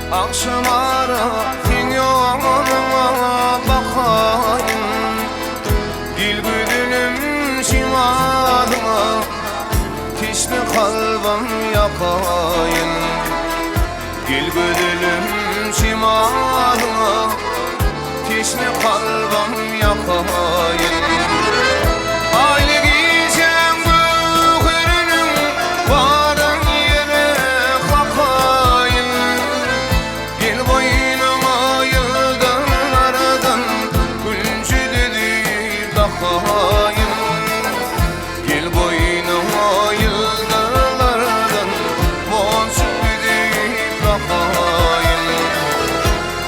Agşamara seň ýoluňa bakaýyn. Gel gözelim şemalyňa, Teşne kalbym ýakaýyn. Gel gözelim şemalyňa, Teşne kalbym ýakaýyn. Aýly gijäň göwheriniň Baran ýere kakaýyn. Gel boýnuňa ýyldyzlardan Gülje düzüp dakaýyn. Gel boýnuňa ýyldyzlardan Monjuk düzüp dakaýyn.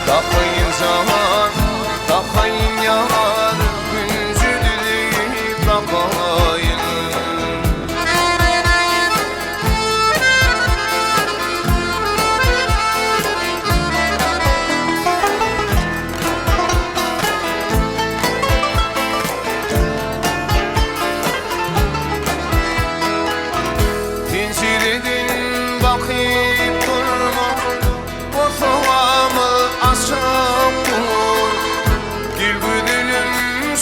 Dakaýyn jan, dakaýyn ýar, Hünji düzüp dakaýyn. Penjireden bakyp durma, Bosagamy açyp dur. Gel gözelim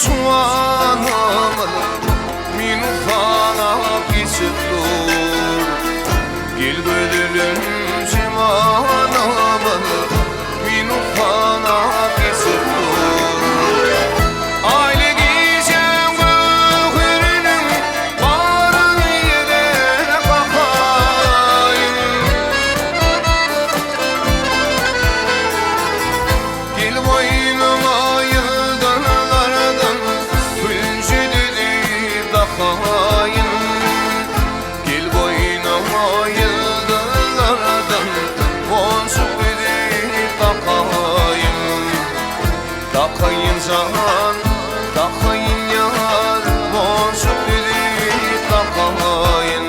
şuwanymyz, Minut sanap geçip dur. Gel gözelim jemalymyz, Minut sanap geçip dur. Aýly gijäň göwheriniň Baran ýere kakaýyn. Gel boýnuňa ýyldyzlardan Hünji düzüp dakaýyn. Gel boýnuňa ýyldyzlardan Monjuk düzüp dakaýyn. Dakaýyn jan, dakaýyn ýar, Monjuk düzüp dakaýyn.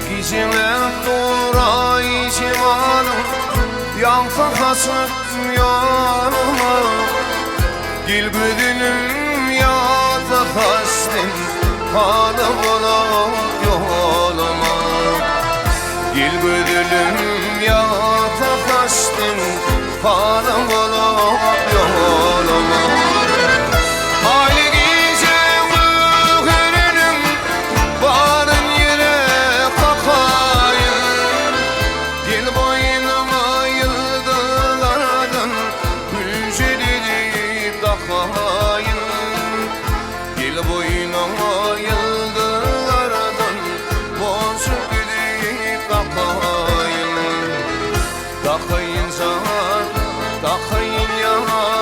Gijeler duraý jemalyň, Ýagsa saçyp ýanyma. Gel gözelim ýata saçdym, Hala bolap ýoluma. Gel gözelim ýata saçdym, Hala bolap ýoluma. Aýly gijäň göwheriniň Baryn ýere kakaýyn. Gel boýnuňa ýyldyzlardan Hünji düzüp dakaýyn. Gel boýnuňa ýyldyzlardan Monjuk düzüp dakaýyn. Dakaýyn jan, dakaýyn ýar.